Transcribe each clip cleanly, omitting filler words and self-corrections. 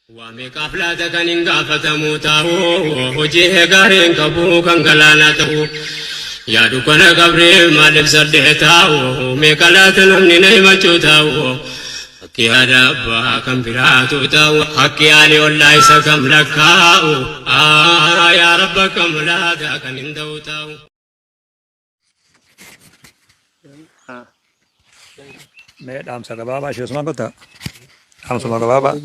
Waa meeqaaf laata kan hin gaafatamu taa'u, hojii gaariin qabu kan galaana ta'u. Yaadu kana qabree maaliif saddee taa'u, meeqa laata namni na himachuu taa'u. Akki haadha abbaa kan biraatu taa'u, akki haali ollaa isa kam lakkaa'u. Yaa Rabba kam laata kan hin ta'u taa'u. Mee dhaamsa gabaabaa ishee Usmaan kottaa. Dhaamsuma gabaabaa.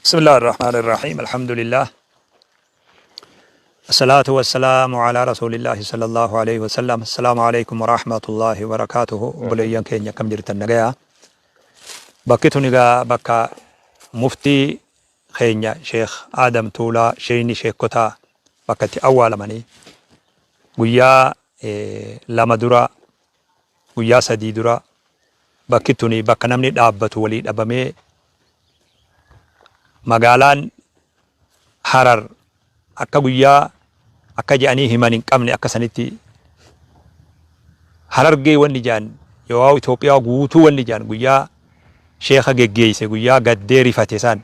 بسم الله الرحمن الرحيم، الحمد لله، الصلاة والسلام على رسول الله صلى الله عليه وسلم. السلام عليكم ورحمة الله وبركاته. Obboleeyyan keenya, akkam jirtan? Nagayaa? Bakki tun egaa bakka muftii keenya Sheekh Aadam Tuulaa, sheeyni sheekotaa, bakka itti awwaalamanii. Guyyaa 2 dura, guyyaa 3 dura, bakki tuni bakka namni dhaabbatu walii dhabamee, magaalaan Harar akka guyyaa akka je'anii himan hin qabne, akka sanitti Harargee wanni je'an yoo Itoophiyaa guutuu wanni je'an, guyyaa sheekha geggeeyse, guyyaa gaddee rifate san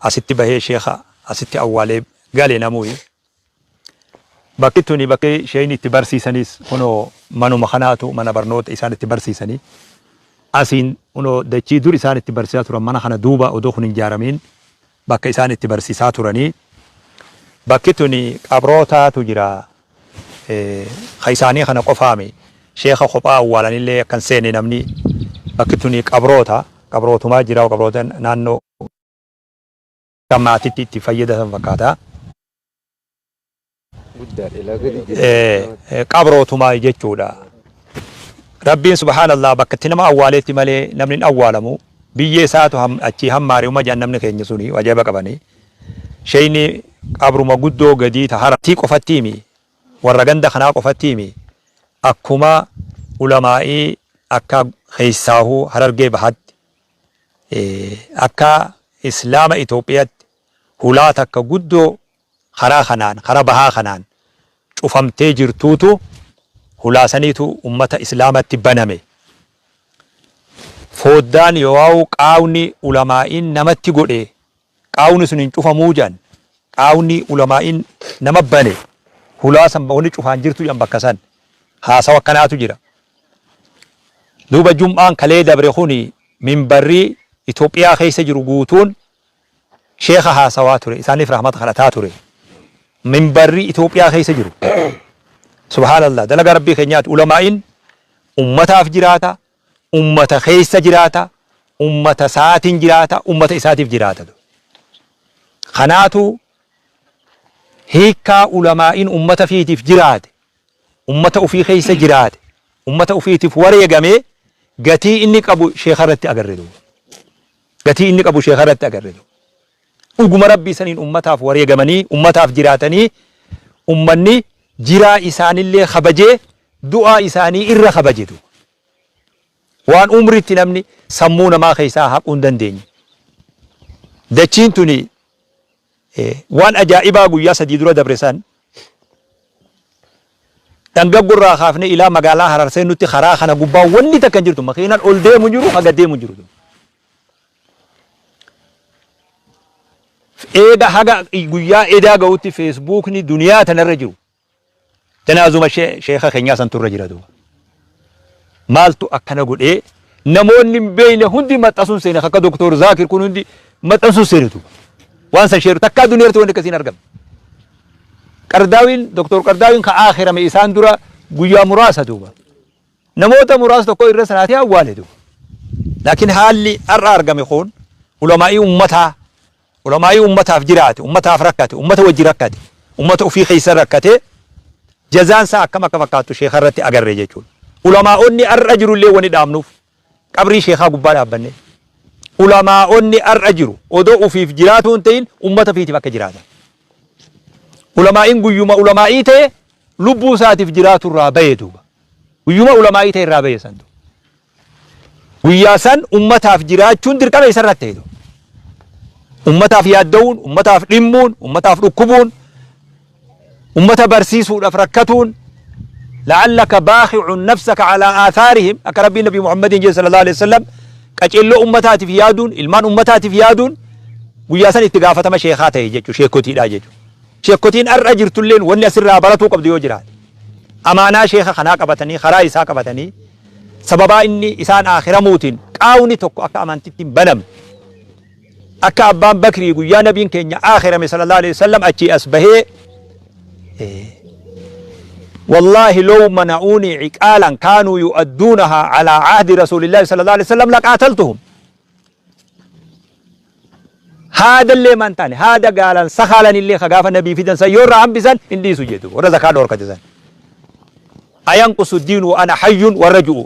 asitti bahee sheekha asitti awwaalee gale namuuyi. Bakki tuni bakki sheeyni itti barsiisanis kunoo manuma kanaatu mana barnoota isaan itti barsiisanii. Asiin kunoo dachii dur isaan itti barsiisaa turan, mana kana duuba odoo kun hin ijaaramiin bakka isaan itti barsiisaa turanii. Bakki tuni qabrootaatu jira. Ka isaanii kana qofaami. Sheekha kophaa awwaalanillee akkan seene namni. Bakki tuni qabroota, qabrootumaa jira, qabroota naannoo maatitti itti fayyadatan fakkaata. Qabrootumaa jechuudha. Rabbiin subhaanallah bakka itti nama awwaaleetti malee namni hin awwaalamu. Biyyee isaatu achii hammaare uma jedhan namni keenya suni ajaa'iba qabanii. Sheeyni qabruma guddoo gadii ta haratti qofatti himi, warra ganda kanaa qofatti himi, akkuma ulamaa'ii akka keessaahuu Harargee Bahaatti, akka Islaama Itoophiyaatti hulaa takka guddoo karaa kanaan, karaa bahaa kanaan cufamtee jirtuutu, hulaa saniitu ummata Islaamatti baname. Foddaan yoo'aawu qaawni ulamaa'iin namatti godhe, qaawni sun hin cufamuu jedhan. Qaawni ulamaa'iin nama bane, hulaa san wanni cufaan jirtu jedhan. Bakka san haasawa akkanaatu jira. Duuba jum'aan kalee dabre kuni minbarrii Itoophiyaa keessa jiru guutuun sheekha haasawaa ture, isaaniif rahmata kadhataa ture. Minbarrii Itoophiyaa keessa jiru. Subhaanallah, dalagaa Rabbii keenyaati. Ulamaa'iin ummataaf jiraata, ummata keessa jiraata, ummata isaatiin jiraata, ummata isaatiif jiraata. Kanaatu hiikkaa ulamaa'iin ummata fiitiif jiraate, ummata ufii keessa jiraate, ummata ufiitiif wareegamee, gatii inni qabu sheeka irratti agarre duuba. Gatii inni qabu sheeka irratti agarre duuba. Dhuguma Rabbii saniin ummataaf wareegamanii, ummataaf jiraatanii, ummanni jiraa isaanillee kabajee, du'aa isaanii irra kabaje duuba. Waan umritti namni sammuu namaa keessaa haquu hin dandeenye. Dachiin tuni waan ajaa'ibaa guyyaa 3 dura dabre san, dhangaggorraa kaafnee ilaa magaalaa Harar seennutti karaa kana gubbaa wanni takka hin jirtu. Makiinaan ol deemu jiru, haga deemu jiru. Eega haga guyyaa edaa ga'utti Feesbuukni duniyaa tanarra jiru janaazuma sheeka keenyaa santu irra jira duuba. Maaltu akkana godhee? Namoonni hin beekne hundi maxxansuun seene, akka Doktor Zaakir kun hundi maxxansuun seene duuba. Waan san sheeru takkaa duniyaa irratti wanni akkasii hin argamne. Qardaawiin, Doktor Qardaawiin ka aakhirame isaan dura guyyaa muraasa duuba. Namoota muraasa tokko irra salaatee awwaale duuba. Laakiin haalli har'a argame kun ulamaa'ii ummataa, ulamaa'ii ummataaf jiraate, ummataaf rakkate, ummata wajji rakkate, ummata ofii keessa rakkate, jazaan isaa akkam akka fakkaattu sheeka irratti agarre jechuudha. Ulamaa'onni har'a jirullee wani dhaabnuuf qabrii sheekaa gubbaa dhaabbanne. Ulamaa'onni har'a jiru odoo ofiif jiraatuu hin ta'in ummata ofiitiif akka jiraatan. Ulamaa'iin guyyuma ulamaa'ii ta'e lubbuu isaatiif jiraatu irraa bahe duuba. Guyyuma ulamaa'ii ta'e irraa bahe santu. Guyyaa san ummataaf jiraachuun dirqama isarratti ta'e. Ummataaf yaadda'uun, ummataaf dhimmuun, ummataaf dhukkubuun, ummata barsiisuudhaaf rakkatuun, لعلك باخع نفسك على آثارهم akka Rabbiin Nabi Muhammadin jedhe صلى الله عليه وسلم, qaceelloo ummataatiif yaaduun, ilmaan ummataatiif yaaduun Guyyaa san itti gaafatama sheekhaa ta'e jechuudha. Sheekotiidhaa jechuudha. Sheekotiin har'a jirtulleen wanni asirraa baratuu qabdu yoo jiraate, amaanaa sheeka kanaa qabatanii, karaa isaa qabatanii, sababaa inni isaan aakhiramuutiin qaawni tokko akka amantitti hin banamne, akka Abbaan Bakrii guyyaa nabiin keenya aakhirame sallallahu alaihi wasallam achii as bahee, "Wallaahi law mana'uunii ciqaalan kaanuu yu'adduunahaa alaa ahdi rasuulillaahi sallallahu alaihi wasallam laqaataltuhum." Haadallee maan taane, haada gaalan sakaalanillee ka gaafa nabii fidan san yoo irraa hambisan hin dhiisu jedhu warra zakaa dhoorkate san. "Ayanqusu diinu wa ana hayyun" warra ju'u.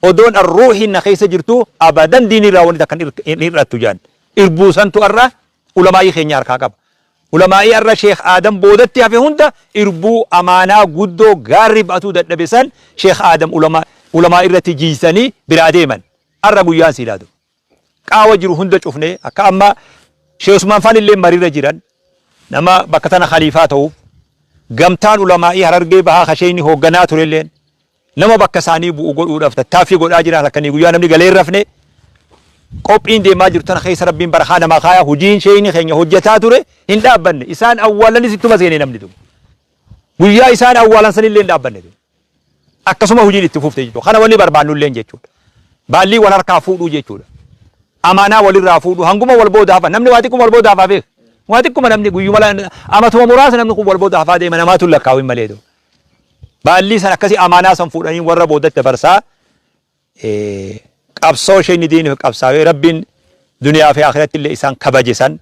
Odoon an ruuhiin na keessa jirtu abadan diinii irraa wanni takka hin hir'attu jedhan. Irbuu santu arra ulamaa'ii keenya harkaa qaba. Ulamaa'ii arra Sheekh Aadam boodatti hafe hunda irbuu amaanaa guddoo gaarri ba'atuu dadhabe san Sheekh Aadam ulamaa irratti jiysanii biraa deeman. Arra guyyaan siilaa du. Qaawa jiru hunda cufnee, akka amma Sheekh Usmaan faan illee mariirra jiran, nama bakka tana khaliifaa ta'uuf, gamtaan ulamaa'ii Harargee Bahaa ka sheeyni hoogganaa turelleen nama bakka isaanii bu'u godhuudhaaf tattaaffii godhaa jiran. Halkanii guyyaa namni galee hin rafne, qophiin deemaa jirtu tana keessa Rabbiin barakaa namaa kaaya. Hojiin sheeyni keenya hojjetaa ture hin dhaabbanne. Isaan awwaalanis ittuma seene namni tu. Guyyaa isaan awwaalan sanillee hin dhaabbanne tu. Akkasuma hojiin itti fufte jechuudha. Kana wanni barbaannulleen jechuudha. Baallii wal harkaa fuudhuu jechuudha. Amaanaa walirraa fuudhuu, hanguma wal booda hafan. Namni waa xiqquma wal booda hafaa beeka. Waa xiqquma namni guyyuma amatuma muraasa namni kun wal booda hafaa deema, namaatu lakkaa'u hin malee. Baallii san akkasii amaanaa san fuudhanii warra boodatti dabarsaa, qabsoo isheen diiniif qabsaa'ee Rabbiin duniyaa fi akhiratti illee isaan kabaje san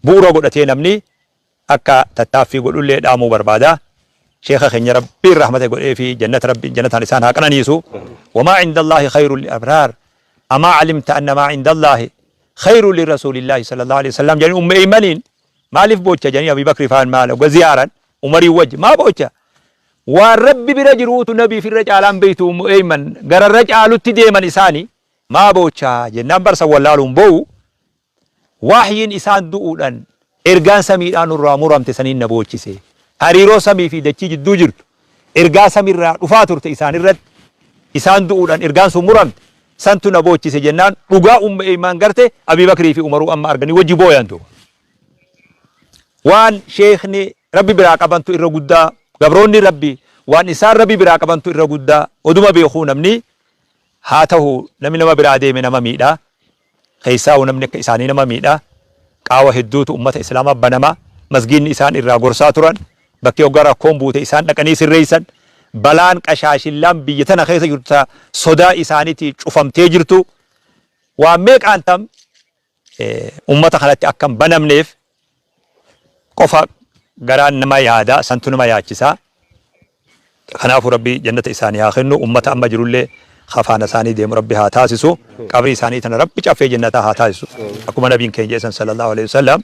bu'uura godhatee namni akka tattaaffii godhullee dhaamuu barbaada. Sheekha keenya Rabbiin rahmata godhee fi jannata Rabbiin jannataan isaan haa qananiisu. "Wamaa cindallaahi khayru lil abraar. Amaa calimta anna maa cindallaahi khayru li rasuulillaahi sallallahu alaihi wasallam" jedhanii Ummu Eeymaniin maaliif boocha jedhanii Abii Bakri faan maal oga ziyaaran Umarii wajji maa boocha? Waan Rabbi bira jiruutu nabiif irra caalaan beektu Ummu Eeyman, gararra caalutti deeman isaanii maa boocha jennaan, barsa wallaaluun boo'u, "Wahyiin isaan du'uudhaan ergaan samiidhaa nurraa muramte saniin na boochise. Hariiroo samii fi dachii jidduu jirtu, ergaa samiirraa dhufaa turte isaan irratti isaan du'uudhaan ergaan sun muramte santu na boochise" jennaan, dhugaa Ummu Eeymaan garte Abii Bakrii fi Umaruu amma arganii wajji booyantu. Waan sheekni Rabbi biraa qabantu irra guddaa, gabroonni Rabbi waan isaan Rabbi biraa qabantu irra guddaa oduma beekuu namni haa ta'u, namni nama biraa deeme nama miidha. Keessaa'u namni akka isaanii nama miidha. Qaawa hedduutu ummata Islaamaa banama. Masgiinni isaan irraa gorsaa turan, bakki hoggaa rakkoon buute isaan dhaqanii sirreessan, balaan qashaashillaan biyya tana keessa jirtu sodaa isaaniitii cufamtee jirtu. Waan meeqaan tam ummata kanatti akka hin banamneef qofa garaan nama yaada, santu nama yaachisa. Kanaafuu Rabbi jannata isaanii haa kennu. Ummata amma jirullee kafaana isaanii deemu Rabbi haa taasisu. Qabrii isaanii tana Rabbi caffee jannataa haa taasisu. Akkuma nabiin keenya jedhan sallallahu alaihi wasallam,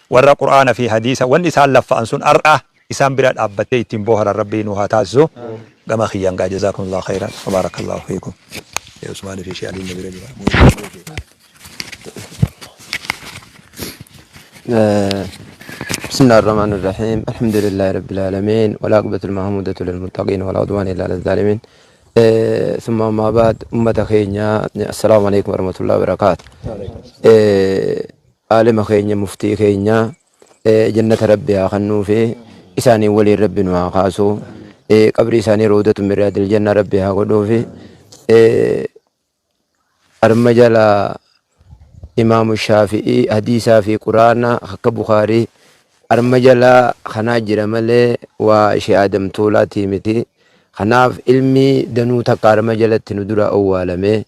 warra Qur'aana fi hadiisa wanni isaan laffa'an sun har'a isaan bira dhaabbattee ittiin booharan Rabbi nu haa taasisu. Gama kiyyaan gaa, jazakumullahu khairan wa barakallahu fiikum. Usmaanii fi Shee Aliin na bira jira. بسم الله الرحمن الرحيم، الحمد لله رب العالمين، والعاقبة المحمودة للمتقين، ولا عدوان إلا على الظالمين، ثم ما بعد، أمة خينيا، السلام عليكم ورحمة الله وبركاته. عالم خينيا، مفتي خينيا، جنة ربي خنو في إساني ولي ربي نوا خاسو، قبر إساني روضة من رياض الجنة ربي ها في. Arma jala Imaamu Shaafi'ii hadiisaa fi Quraana akka Bukaarii arma jala kanaa jira malee waa ishee Aadam Tuulaatii miti. Kanaaf ilmi danuu takka arma jalatti nu dura owwaalame.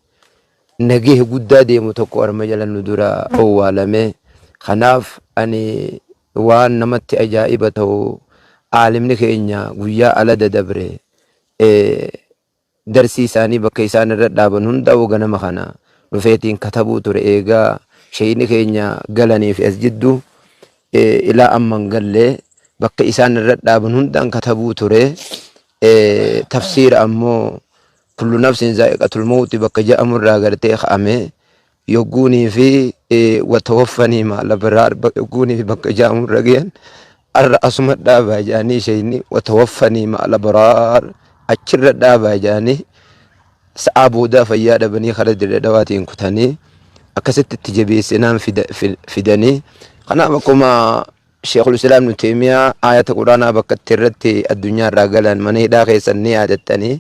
Nagee guddaa deemu tokko arma jala nu dura owwaalame. Kanaaf ani waan namatti ajaa'iba ta'u, aalimni keenya guyyaa ala dadabre darsii isaanii bakka isaan irra dhaaban hundaa'u ganama kana dhufeetiin katabuu ture. Eegaa sheeyni keenya galanii fi as jiddu ilaa amma hin galle bakka isaan irra dhaaban hundaan katabuu ture. Tafsiira ammoo "kullu nafsin zaa'iqatul mawti" bakka ja'amu irraa gartee ka'ame, yogguunii fi "watawaffanii ma'al abraar" yogguunii fi bakka ja'amu irra gahan, "Arra asuma dhaabaa" jedhanii sheeyni, "watawaffanii ma'al abraar" achirra dhaabaa jedhanii, sa'aa boodaa fayyaa dhabanii kara Dirree Dhawaatiin kutanii. Akkasitti itti jabeessinaan fidanii. Kanaaf akkuma Sheekhul Islaam Ibnu Teeymiyaa aayata Quraanaa bakka itti irratti addunyaa irraa galan mana hidhaa keessan ni yaadattanii.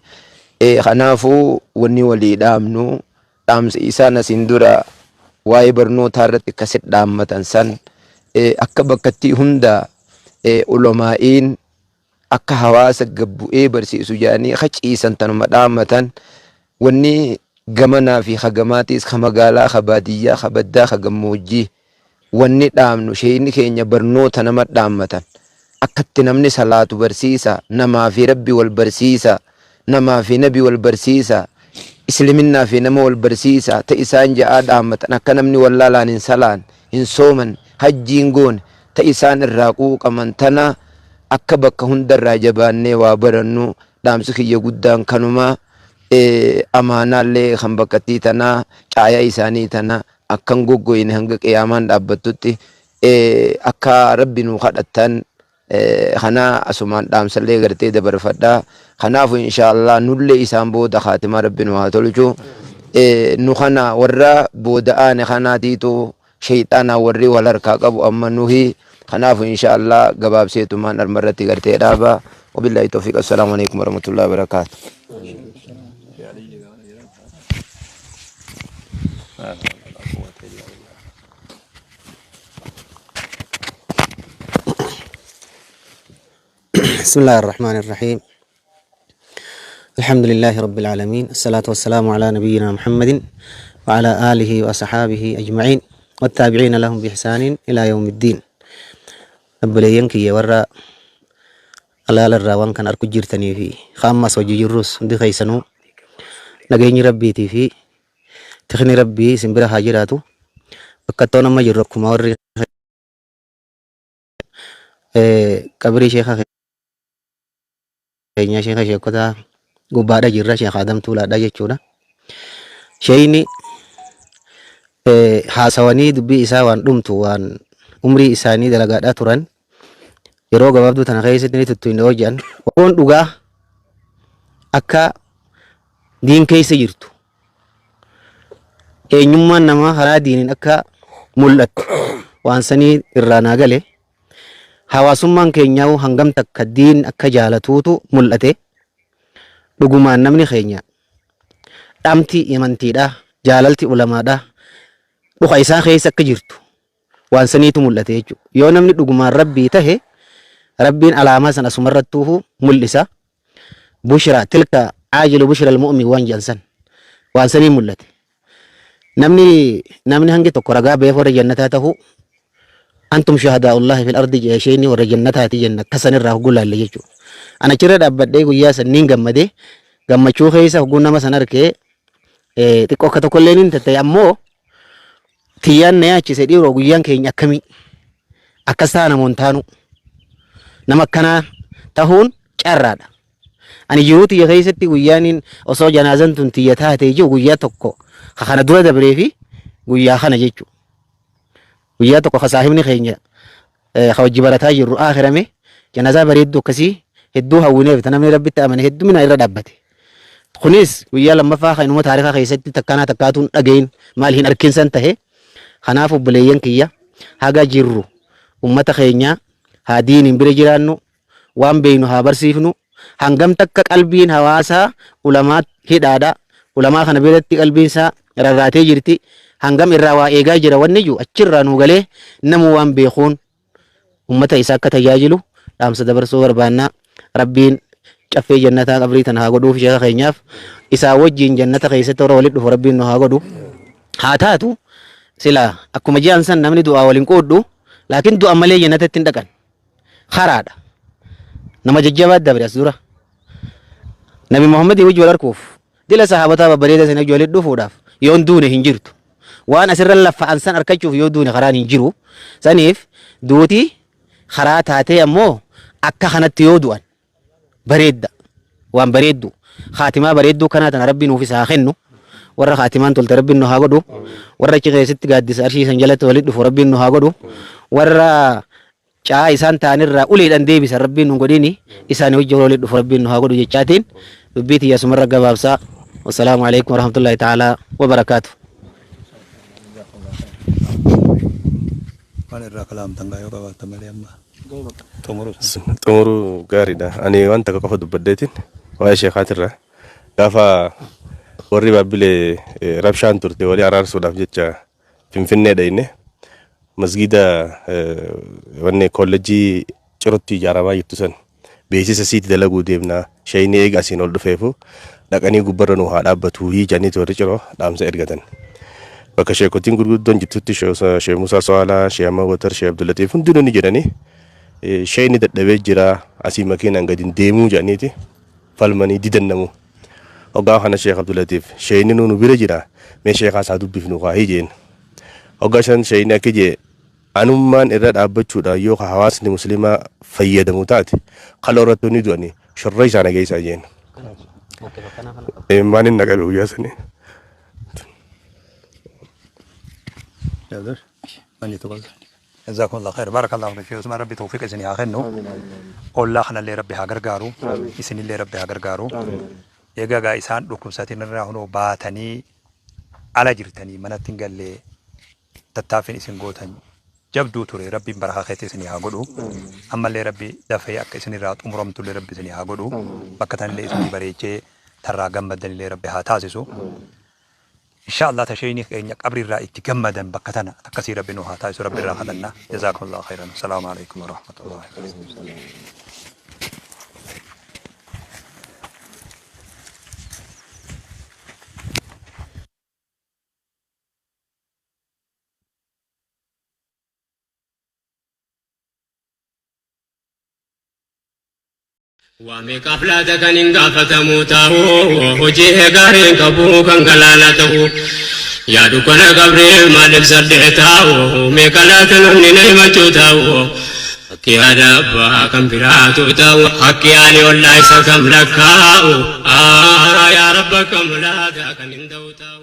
Kanaafuu wanni walii dhaamnu dhaamsa isaan asiin dura waa'ee barnootaa irratti akkasit dhaammatan san akka bakkattii hunda ulamaa'iin akka hawaasa gad bu'ee barsiisu jedhanii ka ciisan tanuma dhaammatan. Wanni gamanaa fi ka gamaatiis, ka magaalaa, ka baadiyyaa, ka baddaa, ka gammoojjii, wanni dhaamnu sheeyni keenya barnoota nama dhaammatan. Akkatti namni salaatu barsiisa, namaa fi Rabbi wal barsiisa, namaa fi nabi wal barsiisa, isliminnaa fi nama wal barsiisa, ta isaan ja'aa dhaammatan. Akka namni wallaalaan hin salaan, hin sooman, hajjii hin goone, ta isaan irraa quuqaman tana akka bakka hundarraa jabaannee waa barannu dhaamsi kiyya guddaan kanuma. Amaanaallee kan bakkattii tanaa, caayaa isaanii tana akka hin goggoyne hanga qiyaamaan dhaabbattutti akka Rabbi nuu kadhattan kana asumaan dhaamsallee gartee dabarfadha. Kanaafu inshaa Allah nullee isaan booda kaatimaa Rabbi nu haa tolchu. Nu kana warra booda aane kanaatiitu sheyxaanaa warri wal harkaa qabu amma nuhi. Kanaafu inshaa Allah gabaabseetumaan arma irratti gartee dhaaba. Wabillahi tawfiq. Assalaamu alaikum warahmatullahi wabarakatuh. بسم الله الرحمن الرحيم. الحمد لله رب العالمين، الصلاة والسلام على نبينا محمد وعلى آله وصحابه أجمعين والتابعين لهم بإحسان إلى يوم الدين. Obboleeyyan kiyya warra alaalarraa waan kan arku jirtanii fi kaammas hojii jirrus, hundi keessanuu nageenyi Rabbiitii fi tikni Rabbii isin bira haa jiraatu. Bakka ittoon amma jirru akkuma warri qabrii sheeka keenya, sheeka sheekotaa gubbaadha jirra, Sheekh Adam Tuulaadha jechuudha. Sheeyni haasawanii dubbii isaa waan dhumtu, waan umrii isaanii dalagaadhaa turan yeroo gabaabduu tana keessatti ni tuttuqne yoo jedhan, waan dhugaa akka diin keessa jirtu, eenyummaan namaa karaa diiniin akka mul'attu waan sanii irraa naa gale. Hawaasummaan keenyaa hangam takka diin akka jaalatuutu mul'ate. Dhugumaan namni keenya dhamti amantiidha, jaalalti ulamaadha dhuka isaa keessa akka jirtu waan saniitu mul'ate jechuudha. Yoo namni dhugumaan Rabbii tahe, Rabbiin alaamaa san asumarrattuufu mul'isa. Bushra tilka aajilu bushra almu'min waan jedhan san waan sanii mul'ate. Namni hangi tokko ragaa beef warra jannataa ta'uu, antum shuhadaa'ullahi fil ardi jedhe isheen warra jannataati jenna akka sanirraa hogguu laalle jechuudha. Ana achirra dhaabbadhee guyyaa sanniin gammadee, gammachuu keessa hogguu nama san arkee xiqqoo akka tokkollee niin tatta'e. Ammoo tiyyaan na yaachise, dhiiroo guyyaan keenya akkamii akkas ta'a, namoon taanu nama akkanaa tahuun carraadha. Ani jiruu tiyya keessatti guyyaaniin osoo janaazan tun tiyya taatee jiru guyyaa tokko ka kana dura dabree fi guyyaa kana jechuudha. Guyyaa tokko ka saahibni keenya ka wajji barataa jirru aakhirame, janaazaa bareedduu akkasii hedduu hawwineef, ta namni Rabbitti amane heddumina irra dhaabbate. Kunis guyyaa lammaffaa kan inuma taarikaa keessatti takkaanaa takkaatuun dhagayin maal hin arkin san tahe. Kanaaf obboleeyyan kiyya, haga jirru ummata keenya haa diiniin bira jiraannu, waan beeynu haa barsiifnu. Hangam takka qalbiin hawaasaa ulamaa hidhaadha, ulamaa kana biratti qalbiin isaa rarraatee jirti, hangam irraa waa eegaa jira, wanni jiru achirraa nuu galee namuu waan beekuun ummata isaa akka tajaajilu dhaamsa dabarsuu barbaanna. Rabbiin caffee jannataa qabrii tana haa godhuuf sheeka keenyaaf. Isaa wajjin jannata keessatti warra walitti dhufu Rabbiin nu haa godhu. Haa taatu sila akkuma ji'an san namni du'aa waliin qoodhu, laakiin du'a malee jannatatti hin dhaqan. Karaadha. Nama jajjabaa dabre as dura. Nabi Muhammadii wajji wal arkuuf, dila sahaabotaa babbareeda sana wajji walitti dhufuudhaaf yoon duune hin jirtu. Waan asirra laffa'an san arkachuuf yoo duune karaan hin jiru. Saniif duuti karaa taatee, ammoo akka kanatti yoo du'an bareedda. Waan bareeddu. Kaatimaa bareedduu kanaa tana Rabbi nuufis haa kennu. Warra kaatimaan tolte Rabbiin nu haa godhu. Warra achi keessatti gaaddisa arshii san jalatti walitti dhufu Rabbiin nu haa godhu. Warra caa isaan ta'anirraa uleedhaan deebisan Rabbiin nu godhini, isaanii hojii walitti dhufu Rabbiin nu haa godhu jechaatiin dubbii tiyya asumarra gabaabsaa. Wassalaamu alaikum warahmatullahi ta'ala wabarakaatu. Waan irraa kalaamtan gaa yoo qabaattan malee amma xumuruu sana. Xumuruu gaariidha. Ani waan takka qofa dubbaddeetiin waa'ee sheekaatirra gaafa warri baabbilee rabshaan turte walii araarsuudhaaf jecha Finfinnee dhayne masgiida wanni kollejjii cirotti ijaaramaa jirtu san beeksisa siiti dalaguu deemna sheeyni eega asiin ol dhufeefu dhaqanii gubbarra nu haa dhaabbatu jedhaniiti warri ciroo dhaamsa ergatan. Bakka sheekotiin gurguddoon jirtutti Sheekh Musaa So'aalaa, Sheekh Ahmad Watar, Sheekh Abdullatiif hundinuu ni jedhanii sheeyni dadhabee jira asii makiinaan gadi hin deemuu jedhaniiti falmanii didan namu. Hoggaa kana Sheekh Abdullatiif sheeyni nu nu bira jira mee sheekaa isaa dubbifnu kaa jeen. Hoggaa shan sheeyni akka jee anummaan irra dhaabbachuudhaan yoo ka hawaasni musliimaa fayyadamu taate kaloo irratti ni du'anii shorra isaa nageessaa jeen. Immaan hin naqabe guyyaa sanii. Jazakumullah khair. Barakallahu fiik. Usmaan Rabbi tawfiiqa isinii haa kennu. Ollaa kanallee Rabbi haa gargaaru. Isinillee Rabbi haa gargaaru. Egaa gaa isaan dhukkubsatin irraa hunoo baatanii ala jirtanii manatti hin gallee tattaaffiin isin gootan jabduu ture. Rabbiin barakaa keessa isinii haa godhu. Ammallee Rabbi dafee akka isinirraa xumuramtullee Rabbi isinii haa godhu. Bakka tanillee isinii bareechee tarraa gammaddanillee Rabbi haa taasisu. Insha Allah ta sheeyni keenya qabri irraa itti gammadan bakka tana akkasii Rabbi nu haa taasisu Rabbi irraa kadhanna. Jazakumullahu khairan. Assalaamu alaikum warahmatullahi wabarakatuh. Waa meeqaaf laata kan hin gaafatamu ta'u hojii gaariin qabu kan galaana ta'u yaa dukkana qabree maaliif sadhee taa'u meeqa laata namni na himachuu ta'u akki haadha abbaa kan biraatu ta'u akki ani ollaa isa kam lakkaa'u yaa rabba kam laata kan hin ta'u ta'u.